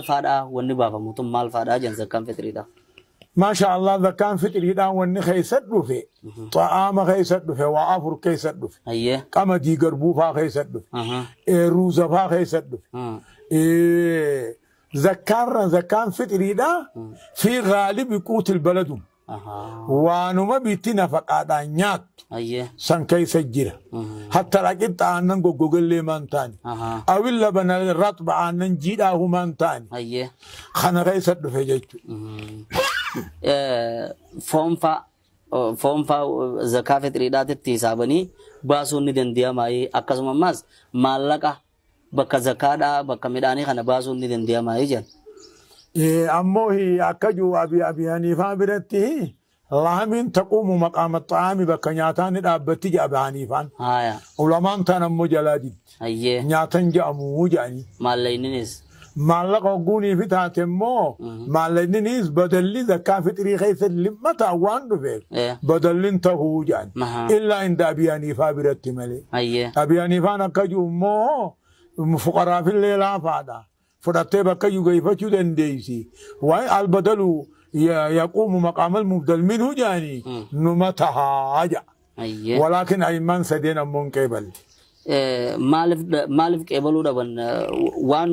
Faadhaa wanni baafamu tun maal faadhaa jan zakkaan fixriidha? Maasha Allah, zakkaan fixriidhaan wanni keessa dhufe, xa'aama keessa dhufe, waa afur keessa dhufe. Qamadii garbuu faa keessa dhufe. Ruuza faa keessa dhufe. Zakkaarra zakkaan fixriidhaa fi gaalibi quutil baladum. Waanuma bitti nafaqaadhaan nyaattu san keessa jira. Hatta dhaqixa aannan goggogallee maan taane. Awil labana raxba aannan jiidhaa humaan taane. Kana keessa dhufe jechuudha. Foonfaa zakaa fixriidhaatitti hisaabanii baasuun ni danda'ama. Akkasuma ammas maallaqa bakka zakaadhaa bakka midhaanii kana baasuun ni danda'ama jedhan. Ammoo akka jiru Abi Haniifaa biratti laamiin taquumu maqaama xaami bakka nyaataa ni dhaabbatti jedha Abi Haniifaan. Ulamaan taan ammoo jalaa diddi. Nyaatan jedhamu jedhanii. Maallaqninis. Maallaqa hogguunii fi taate immoo maallaqninis badalli zakkaa fixrii keessa limmataa waan dhufeef badallin tahuu jedhan. Illaa inda Abi Haniifaa biratti malee. Abi Haniifaan akka jiru immoo fuqaraafillee laafaadha. Fudhattee bakka iyyuu geeffachuu dandeessi. Waa'ee albadalu yaquumu maqaamal mubdal minhu jedhanii numa tahaa jedha. Walaakin a'immaan sadeen ammoo hin qeeballe. Maaliif qeebaluu dhaban? Waan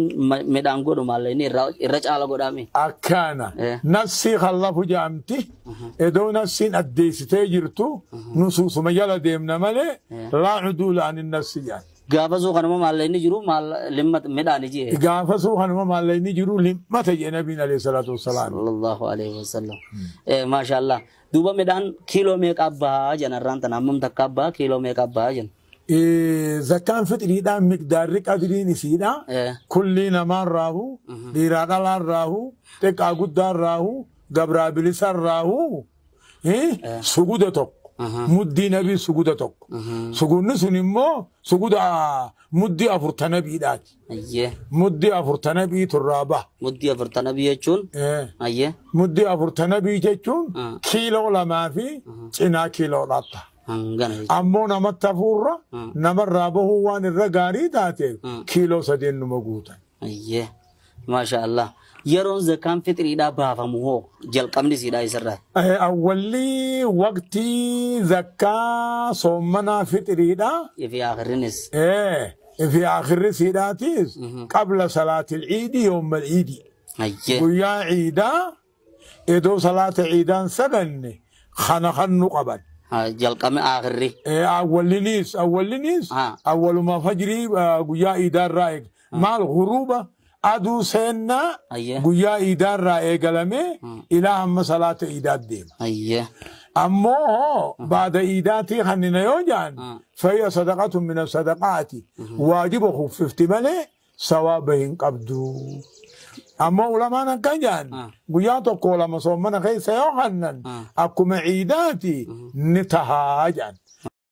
midhaan godhu maallaqni irra caala godhaame? Akkana. Nassii kallafu jedhamti. Edoo nassiin addeessitee jirtu nusuusuma jala deemna malee laa cuduula anin nassi jedhan. Gaafa suu kanuma maallaqni jiru midhaan jee. Gaafa suu kanuma maallaqni jiru limmata jee Nabiin alayhi salaatu wassalaam. Sallallahu alayhi wasallam. Maashaallah. Duuba midhaan kiiloo meeqa bahaa jan irraan tana hammam takka bahaa kiiloo meeqa bahaa jan? Zakkaan fixriidhaan miqdaarri qadriin isiidha. Kulli namaan raahu, dhiiraa dhalaan raahu, xiqqaa guddaan raahu, gabraa bilisaan raahu, suguda tokko. Muddii nabii suguda tokko. Sugudni sun immoo suguda muddii 40 biidhaati. Muddii 40 bii turraa baha. Muddii 40 bii jechuun? Muddii 40 bii jechuun kiiloo 2 fi cinaa kiiloodhaata. Ammoo namatti hafuurra namarraa bahuu waan irra gaarii taateef kiiloo 3 numa guutan. Maasha Allah. Yeroon zakaan fixriidhaa baafamu hoo jalqabni isiidhaa isarraa? Awwalli waqtii zakkaa soommanaa fixriidhaa. Fi akhirrinis. Fi akhirri siidhaatis qabla salaatil ciidi yoommal ciidi. Guyyaa ciidaa edoo salaata ciidaan saganne kana kannu qaban. Jalqabni akhirri. Awwalliniis awwaluma fajrii guyyaa iidaarraa eega. Maal guruuba aduu seennaa guyyaa iidaarraa eegalamee ilaa hamma salaata iidaat deema. Ammoo baada iidaatii kannina yoo jedhan fayya sadaqatu min sadaqaati waajiba kuffifti malee sawaaba hin qabdu. Ammoo ulamaan akkan jedhan guyyaa tokko lama soomana keessa yoo kannan akkuma ciidaati ni tahaa jedhan.